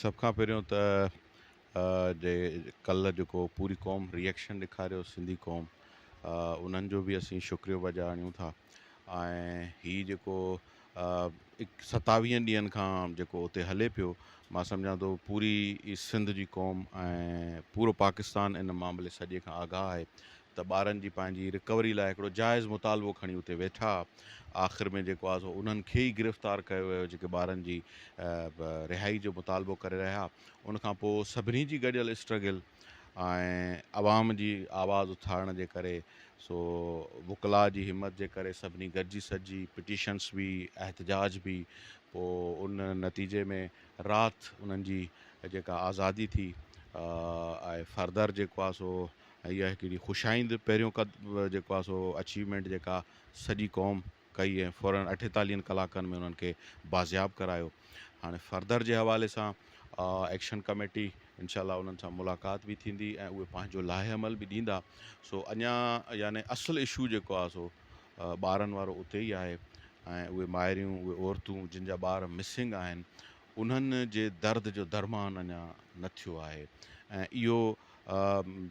سڀ کان پهريون ته جي ڪلهه جيڪو پوري قوم ريئڪشن ڏيکاريو سنڌي قوم انهن جو به اسين شڪريو بجا آڻيون ٿا ۽ هي جيڪو ستاويهن ڏينهن کان جيڪو اتي هلي پيو مان سمجهان ٿو پوري سنڌ جي قوم ۽ پورو پاڪستان ان معاملي سڄي کان آگاهه آهي ته ٻارن جي پنهنجي رڪوري لاء هڪڙو جائز مطالبو کڻي اتي ويٺا. آخر ۾ جيڪو آهي سو انهن کي ئي گرفتار ڪيو ويو جيڪي ٻارن جي رهائي جو مطالبو ڪري رهيا. ان کان پوء سڀني جي گڏيل اسٽرگل ۽ عوام جي آواز اٿارڻ جي ڪري سو وڪلاء جي همت جي ڪري سڀني گڏجي سڏجي پٽيشنس به احتجاج به پوء ان نتيجي ۾ رات انهن جي جيڪا آزادي ٿي ۽ فردر جيڪو آهي سو ۽ اها هڪڙي خوش آئند پهريون قد جيڪو آهي سو اچيومينٽ جيڪا سڄي قوم ڪئي ۽ فورن اٺيتاليهن ڪلاڪن ۾ انهن کي بازياب ڪرايو هاڻي فردر جي حوالي سان ايڪشن ڪميٽي انشاء الله انهن سان ملاقات به ٿيندي ۽ اهي پنهنجو لاهه عمل به ڏيندا سو اڃا يعني اصل اشو جيڪو آهي سو ٻارن وارو اتي ئي آهي ۽ اهي مائريون اهي عورتون جن جا ٻار مسنگ آهن انهن جي درد جو درمان اڃا نه ٿيو آهي ۽ اهو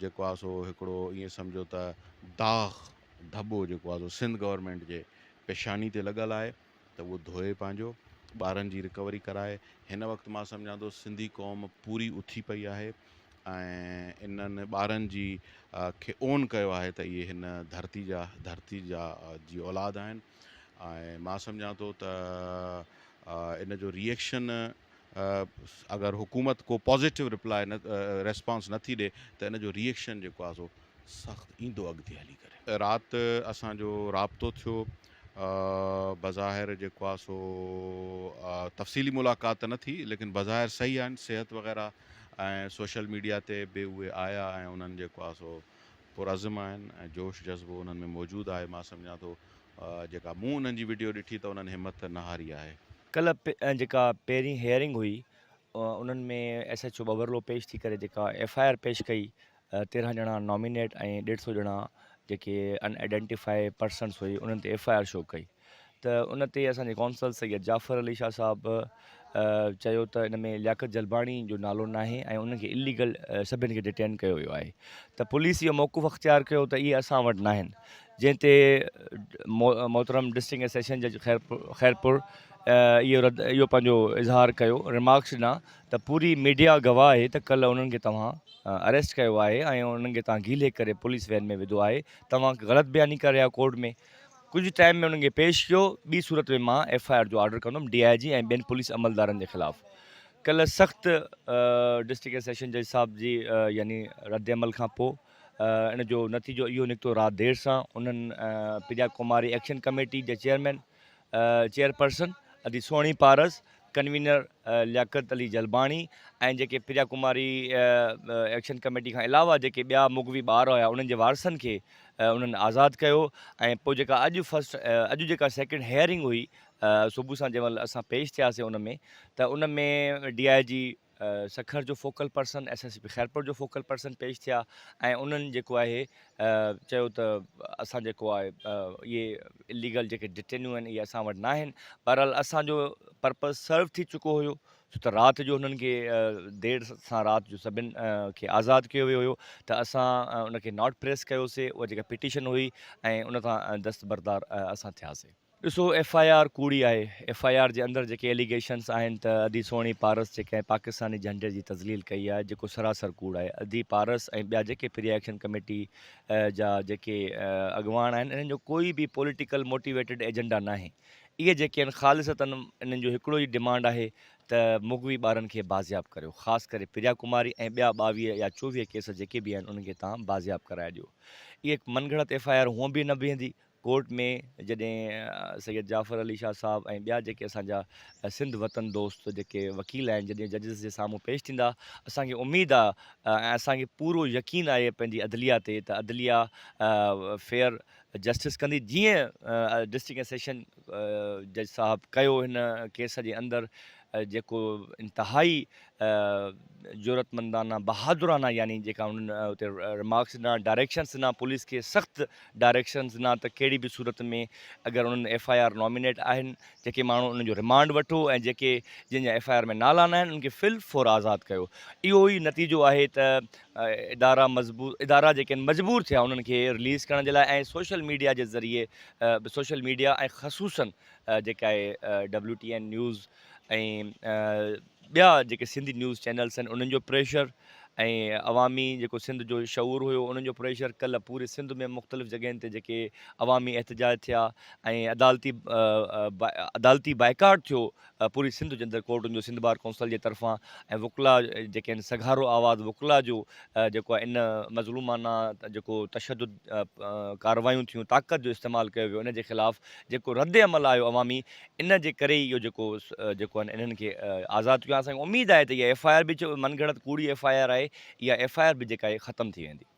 جيڪو آهي سو هڪڙو ائين سمجهو ته داغ ڌٻو جيڪو آهي سو سنڌ گورنمينٽ جي پيشاني تي لڳل آهي ته اهو ڌوئي پنهنجو ٻارن جي رڪوري ڪرائي. هن وقت مان سمجهان ٿو سنڌي قوم پوري اٿي پئي آهي ۽ انهن ٻارن جي کي اون ڪيو آهي ته اهي هن ڌرتي جا ڌرتي جا جي اولاد آهن ۽ مان سمجهان ٿو ته ان جو ري ايڪشن اگر حڪومت ڪو پازيٽو رپلاء نه ريسپانس نه ٿي ڏي ته ان جو ري ايڪشن جيڪو آهي سو سخت ايندو اڳتي هلي ڪري. رات اسان جو رابطو ٿيو بظاهر جيڪو آهي سو تفصيلي ملاقات ته نه ٿي ليڪن بظاهر صحيح آهن صحت وغيره ۽ سوشل ميڊيا تي به اهي آيا ۽ انهن جيڪو آهي سو پرعزم آهن ۽ جوش جذبو انهن ۾ موجود آهي مان سمجهان ٿو جيڪا مون انهن جي وڊيو ڏٺي ته انهن همٿ نه هاري آهي. ڪلهه جيڪا پهرين هيئرنگ هئي انهن ۾ ايس ايڇ او ٻٻرلو پيش ٿي ڪري جيڪا ايف I R پيش ڪئي 13 ڄڻا نامينيٽ ۽ ڏيڍ سو ڄڻا جيڪي ان آئيڊينٽيفائي پرسنس هئي انهن تي ايف I R show ڪئي ته ان تي اسان جي قونصل سيد جعفر علي شاهه صاحب چيو ته ان ۾ لياقت جلباڻي جو نالو ناهي ۽ انهن کي اليگل سڀن کي ڊيٽين ڪيو ويو آهي ته پوليس اهو موقف اختيار ڪيو ته اهي اسان وٽ ناهن جنهن تي محترم ڊسٽرڪٽ ۽ سيشن جج خيرپور اهو رد اهو پنهنجو اظهار ڪيو ريمارڪس ڏنا ته پوري ميڊيا گواهه آهي ته ڪلهه انهن کي توهان اريسٽ ڪيو آهي ۽ انهن کي توهان گيلي ڪري پوليس وين ۾ وڌو آهي توهان غلط بياني ڪري رهيا ڪورٽ ۾ ڪجهه ٽائيم ۾ انهن کي پيش ڪيو ٻي صورت ۾ مان ايف I R جو آرڊر ڪندم ڊي I جي ۽ ٻين پوليس عملدارن جي خلاف ڪلهه سخت ڊسٽرڪٽ ۽ سيشن جج صاحب جي يعني رد عمل کان پوء ان جو نتيجو اهو نڪتو رات دير سان انهن پريا ڪماري ايڪشن ڪميٽي جي چيئرمين چيئرپرسن ادي سهڻي پارس ڪنوينر لياقت علي جلباڻي ۽ جيڪي پريا ڪماري ايڪشن ڪميٽي کان علاوه جيڪي ٻيا مغوي ٻار هيا انهن جي وارثن کي انهن آزاد ڪيو ۽ پوء جيڪا اڄ فرسٽ اڄ جيڪا سيڪنڊ هيئرنگ هئي صبح سان جنهن مهل اسان پيش ٿياسي ان ۾ ته ان ۾ ڊي I جي سکر جو focal person, S S P Khairpur جو فوڪل پرسن پيش ٿيا ۽ انهن جيڪو آهي چيو ته اسان جيڪو آهي اهي اليگل جيڪي ڊٽينيون آهن اهي اسان وٽ ناهن بهرحال اسان جو پرپز سرو ٿي چڪو هيو ڇو ته رات جو هنن کي دير سان رات جو سڀن کي آزاد ڪيو ويو هيو ته اسان ان کي not press ڪيوسي اها جيڪا پٽيشن هئي ۽ ان تان دستبردار اسان ٿياسي. ڏسو ايف I R ڪوڙي آهي، ايف I R جي اندر جيڪي ايليگيشنس آهن ته ادي سهڻي پارس جي ڪنهن پاڪستاني جهنڊي جي تذليل ڪئي آهي جيڪو سراسر ڪوڙ آهي، ادي پارس ۽ ٻيا جيڪي پري ايڪشن ڪميٽي جا جيڪي اڳواڻ آهن انهن جو ڪوئي به پوليٽيڪل موٽيويٽيڊ ايجنڊا ناهي، اهي جيڪي آهن خالصتا انهن جو هڪڙو ئي ڊمانڊ آهي ته مغوي ٻارن کي بازياب ڪريو خاص ڪري پريا ڪماري ۽ ٻيا 22 يا 24 ڪيس جيڪي به آهن انهن کي تان بازياب ڪرائي ڏيو اهي من گهڙت ايف I R هونء به نه بيهندي ڪورٽ ۾ جڏهن سيد جعفر علي شاهه صاحب ۽ ٻيا جيڪي اسان جا سنڌ وطن دوست جيڪي وڪيل آهن جڏهن ججز جي سامهون پيش ٿيندا اسان کي اميد آ ۽ اسان کي پورو يقين آهي پنهنجي عدليه تي ته عدليه فيئر جسٽس ڪندي جيئن ڊسٽرڪٽ ۽ سيشن جج صاحب ڪيو هن ڪيس جي اندر جيڪو انتهائي جرئتمندانه بهادرانه يعني جيڪا انهن اتي رمارڪس ڏنا ڊائريڪشنس ڏنا پوليس کي سخت ڊائريڪشنس ڏنا ته ڪهڙي به صورت ۾ اگر انهن ايف I R nominate آهن جيڪي ماڻهو انهن جو رمانڊ وٺو ۽ جيڪي جن جا ايف I R ۾ نالا نه آهن انهن کي فل فور آزاد ڪيو اهو ئي نتيجو آهي ته ادارا مضبوط ادارا جيڪي آهن مجبور ٿيا انهن کي رليز ڪرڻ جي لاء ۽ سوشل ميڊيا جي ذريعي سوشل ميڊيا ۽ خصوصن جيڪا آهي ڊبليو ٽي اين نيوز ۽ ٻيا جيڪي سنڌي نيوز چينلس آهن انهن جو پريشر ۽ عوامي جيڪو سنڌ جو شعور هيو انهن جو پريشر ڪلهه پوري سنڌ ۾ مختلف جڳهين تي جيڪي عوامي احتجاج ٿيا ۽ عدالتي عدالتي بائيڪاٽ ٿيو پوري سنڌ جي اندر ڪورٽن جو سنڌ بار ڪونسل جي طرفان ۽ وڪلا جيڪي آهن سگهارو آواز وڪلا جو جيڪو آهي ان مظلومانه جيڪو تشدد ڪارروايون ٿيون طاقت جو استعمال ڪيو ويو ان جي خلاف جيڪو رد عمل آيو عوامي ان جي ڪري ئي اهو جيڪو جيڪو آهن انهن کي آزاد ڪيو آهي اسان کي اميد آهي ته اها ايف I R به من گهڙت ڪوڙي ايف I R آهي اها ايف I R به جيڪا آهي ختم ٿي ويندي.